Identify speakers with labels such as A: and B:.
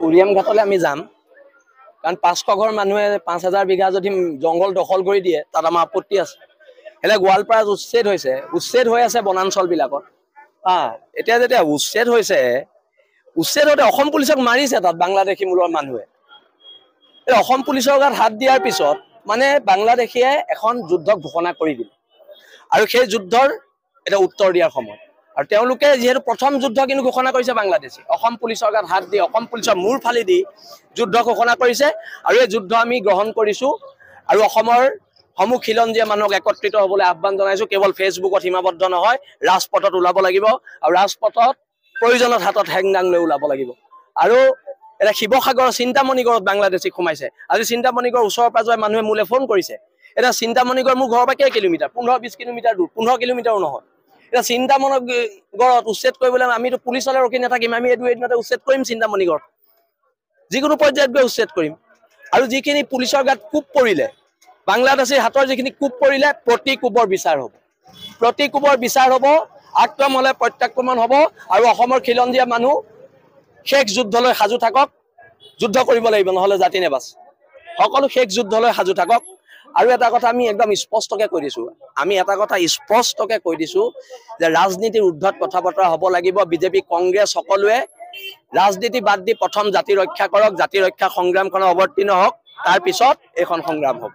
A: উৰিয়াম ঘাটলৈ আমি যাম, কাৰণ 500 ঘৰ মানুহে 5000 বিঘা যদি জংঘল দখল কৰি দিয়ে তাত আমাৰ আপত্তি আছে। এতিয়া গোৱালপাৰাত উচ্ছেদ হৈছে, উচ্ছেদ হৈ আছে বনাঞ্চলবিলাকত। এতিয়া যেতিয়া উচ্ছেদ হৈছে, উচ্ছেদ হওঁতে অসম পুলিচক মাৰিছে তাত বাংলাদেশী মূলৰ মানুহে। এই অসম পুলিচৰ গাত হাত দিয়াৰ পিছত মানে বাংলাদেশীয়ে এখন যুদ্ধ ঘোষণা কৰি দিলে, আৰু সেই যুদ্ধৰ এটা উত্তৰ দিয়াৰ সময়। আৰু তেওঁলোকে যিহেতু প্ৰথম যুদ্ধ কিন্তু ঘোষণা কৰিছে বাংলাদেশী, অসম পুলিচৰ গাত হাত দি অসম পুলিচৰ মূৰ ফালি দি যুদ্ধ ঘোষণা কৰিছে, আৰু এই যুদ্ধ আমি গ্ৰহণ কৰিছো। আৰু অসমৰ সমূহ খিলঞ্জীয়া মানুহক একত্ৰিত হ'বলৈ আহ্বান জনাইছো। কেৱল ফেচবুকত সীমাবদ্ধ নহয়, ৰাজপথত ওলাব লাগিব, আৰু ৰাজপথত প্ৰয়োজনত হাতত হেংদাং লৈ ওলাব লাগিব। আৰু এতিয়া শিৱসাগৰৰ চিন্তামণিগড়ত বাংলাদেশী সোমাইছে। আজি চিন্তামণিগড় ওচৰৰ পাজৰে মানুহে মোলৈ ফোন কৰিছে। এতিয়া চিন্তামণিগড় মোৰ ঘৰৰ পৰা কেই কিলোমিটাৰ, 15-20 কিলোমিটাৰ দূৰ, 15 কিলোমিটাৰো নহয়। এতিয়া চিন্তামণিগড়ত উচ্ছেদ কৰিবলৈ আমিতো পুলিচলৈ ৰখি নাথাকিম, আমি এই দুই এদিনতে উচ্ছেদ কৰিম। চিন্তামণিগড় যিকোনো পৰ্যায়ত গৈ উচ্ছেদ কৰিম। আৰু যিখিনি পুলিচৰ গাত কোপ পৰিলে, বাংলাদেশীৰ হাতৰ যিখিনি কোপ পৰিলে, প্ৰতি কোবৰ বিচাৰ হ'ব, প্ৰতি কোবৰ বিচাৰ হ'ব। আক্ৰমণ হ'লে প্ৰত্যাক্ৰমণ হ'ব। আৰু অসমৰ খিলঞ্জীয়া মানুহ শেষ যুদ্ধলৈ সাজু থাকক, যুদ্ধ কৰিব লাগিব, নহ'লে জাতি নেবাচে। সকলো শেষ যুদ্ধলৈ সাজু থাকক। আৰু এটা কথা আমি একদম স্পষ্টকে কৈ দিছো, আমি এটা কথা স্পষ্টকে কৈ দিছো যে ৰাজনীতিৰ ঊৰ্ধত কথা বতৰা হ'ব লাগিব। বিজেপি, কংগ্ৰেছ সকলোৱে ৰাজনীতি বাদ দি প্ৰথম জাতি ৰক্ষা কৰক, জাতি ৰক্ষা সংগ্ৰামখনত অৱতীৰ্ণ হওক, তাৰপিছত এইখন সংগ্ৰাম হ'ব।